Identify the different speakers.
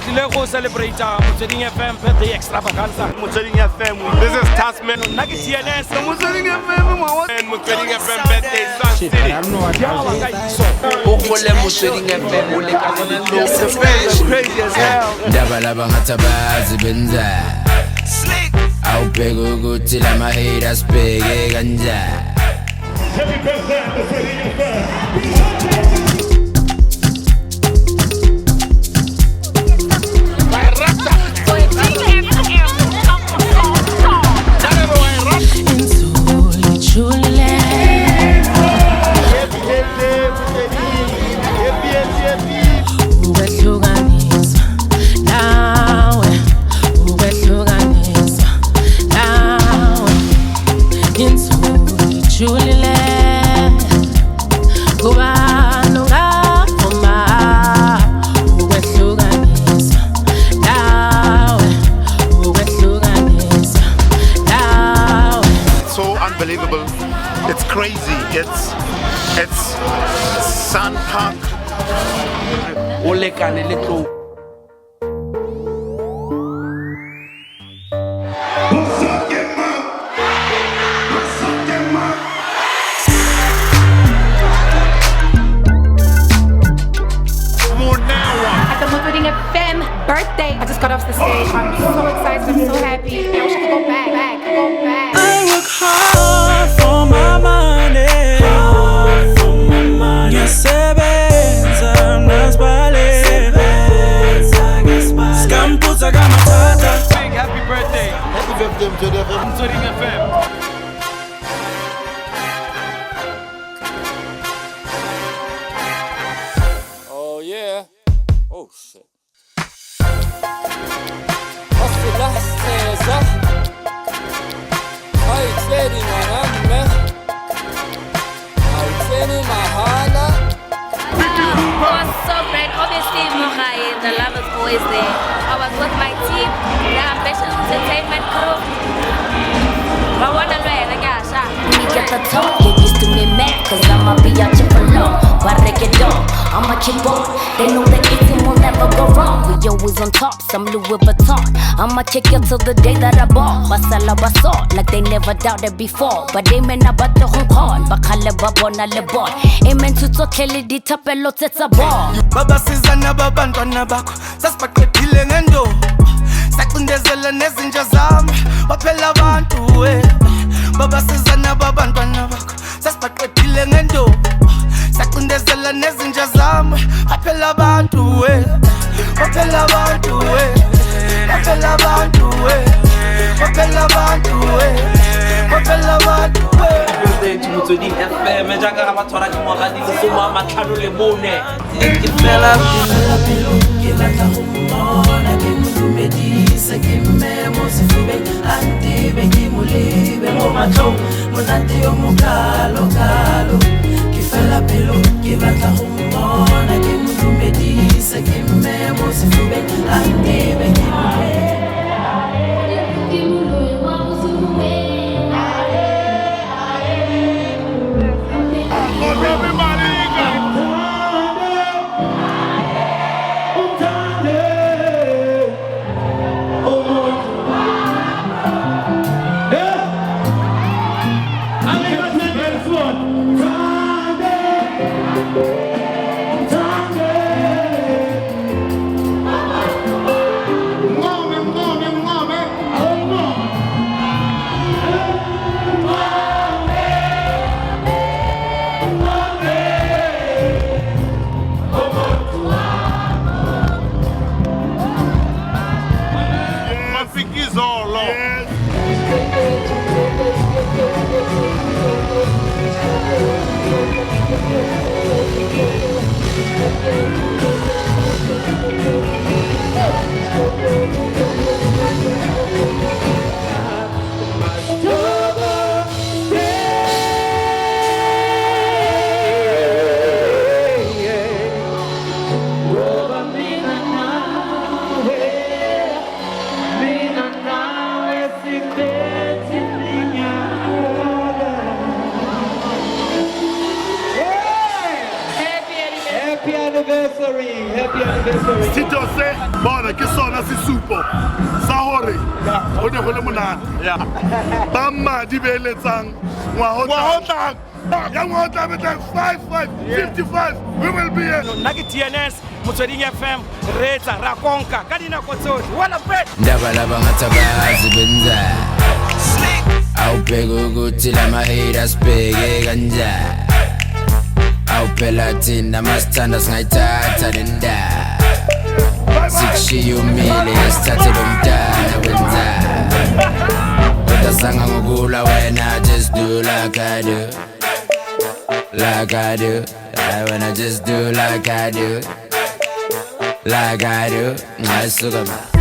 Speaker 1: Tlile go celebrate Motsweding FM birthday extravaganza.
Speaker 2: Motsweding FM. This is Tasman.
Speaker 1: Nna ke TNS.
Speaker 2: Motsweding FM and Motsweding FM birthday Sun City.
Speaker 3: O gole Motsweding FM o lekane le tlo.
Speaker 2: Crazy as hell.
Speaker 4: Ndaba laba ngathi abazi benza. Awubheke ukuthi lama haters bheke kanjani.
Speaker 5: Happy birthday Motsweding FM.
Speaker 2: Unbelievable. It's crazy. It's Sun Park.
Speaker 3: O lekane le tlo.
Speaker 6: At the Motsweding FM birthday, I just got off the stage. I'm so excited. I'm so happy. I wish I could go back, go back.
Speaker 7: I work hard for my money. Ngiyasebenza nasibale. Skamphutha kamathatha.
Speaker 1: Big happy birthday.
Speaker 2: Happy birthday Motsweding FM.
Speaker 1: Motsweding FM.
Speaker 8: Oh yeah. Oh shit.
Speaker 9: It was so great. Obviously, Mogai, the love is always there. I was with my team, the Ambitious Entertainment crew.
Speaker 10: Me get the talk, get used to me mad, cause I'ma be out here for long. I'ma keep on. They know that it will never go wrong. We always on top, some Louis Vuitton. I'ma kick it till the day that I ball. Basala basol, like they never doubted before. But they men about the Hong Kong, bakale babona lebon. Amen to tokele di tapelo tetsa ball.
Speaker 7: Baba sizana babantwana bakho, sasibaqedile ngendo. Sacindezela nezinja zami, waphela abantu we. Baba sizana babantwana bakho, sasibaqedile ngendo. Sacindezela nezinja zami, waphela abantu we. Waphela abantu we. Waphela abantu we. Waphela abantu we. Waphela abantu we.
Speaker 3: Birthday to Motsweding FM jaaka ga ba tshwara dingwaga di le 54. Ke fela
Speaker 7: pelo ke batla go mmona, ke mo dumedise, ke mme mo sefubeng, a ntebe ke mo lebe mo matlhong, monate yo mokalokalo. Ke fela pelo ke batla go mmona, ke mo dumedise, ke mme mo sefubeng, a ntebe ke mo lebe.
Speaker 5: Sethito se bona ke sona sesupo sa hore ho ne ho le monate. Ba madi beeletsang ngwaga o tlang. Ya ngwaga o tlang e tlang 5 5 55 we will be here.
Speaker 1: Nna ke TNS Motsweding FM, re etsa ra konka ka dinako tsotlhe. Wala bet.
Speaker 4: Ndaba laba ngathi abazi benzani. Awubheke ukuthi lama-haters bheke kanjani. Awuphela thina masithanda singayithatha le ndaba. Sikushiye umile sithathe lo mntana wenzani. Kodwa sanga ngokula wena, just do like I do. Like I do. I wanna just do like I do. Like I do. Ngasuka ma.